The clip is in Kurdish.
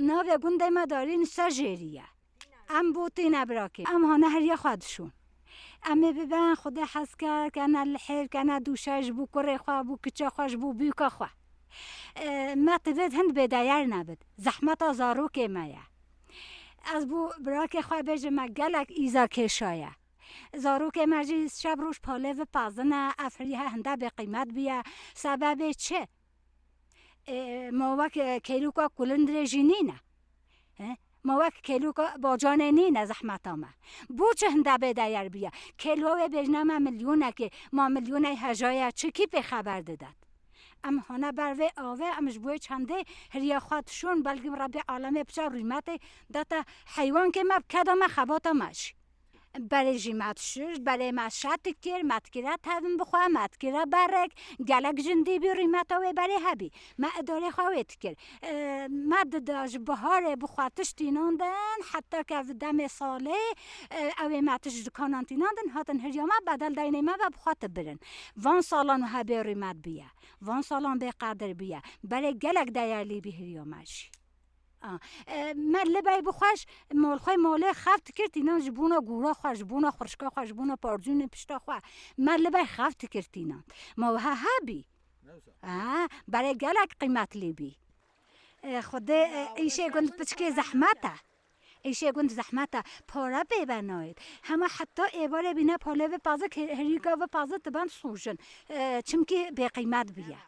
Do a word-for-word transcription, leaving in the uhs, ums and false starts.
Navê gundê me Darîn Sejêrî ye. Em bû tîne birakê. Em hane heriya xwe dişon. Em ê biben Xwedê hez kir, kene lihêr, kene dûşe ji bo kurê xwe, bo kiça xwe, ji bo bûka xwe. E, me divêt hind bêdeyer nebit. Zehmeta zarokê me ye. Ez bo birakê xwe bêjim, me gelek îza kêşaye. Zarokê me jî şev roj palê vipazine, ev heriya hinde bêqîmet bûye. Sebebê çi? E, ma wek, e, kêlûka kulindrê jî nîne. He? Ma wek kêlûka bacanê nîne zehmeta me. Bo çi hinde bêdeyer bûye? Kêlû wê bêjne me milyonekê, ma milyoney hejaya çi kî pê xeber didet? Em hane ber vê avê, em ji bo wê çendê heriya xwe dişon, belkî Rebbê alemê piça rûymetê date heywankê me, bi keda me, xebata me jî. Berê jî me dişuşt, berê me şet dikir, me dikire tevin bi xwe, me dikire berek, gelek jin dî bî rûmeta wê berê hebî. Me îdarê xwe wê dikir. E, me dida ji biharê bi xwe tişt tînandin, heta ke ev demê salê, e, ew ê me tişt ji dikanan tînandin, hatin hiriya me bedel deynê me ve bi xwe dibirin. Van salan hebê rûmet bûye. Van salan bêqedir bûye. Berê gelek deyerlî bî hiriya me jî. A, e, me li bey bi xwe ji mal xwe malê xeft dikir, tînan ji bona gora xwe, ji bona xurşka xwe, ji bona parzûnê pişta xwe. Me li bey xeft dikir tînan. Ma wiha hebî? Ha, berê gelek qîmetlî bî. E, Xwedê, e, îşê gund piçkê zehmet e. Îşê gund zehmet e. Pare pê ve nayêt. Hema heta êvarê bîne palê ve pazik, he-, herîka ve pazik diben sûjin. E, çimkî bêqîmet bûye.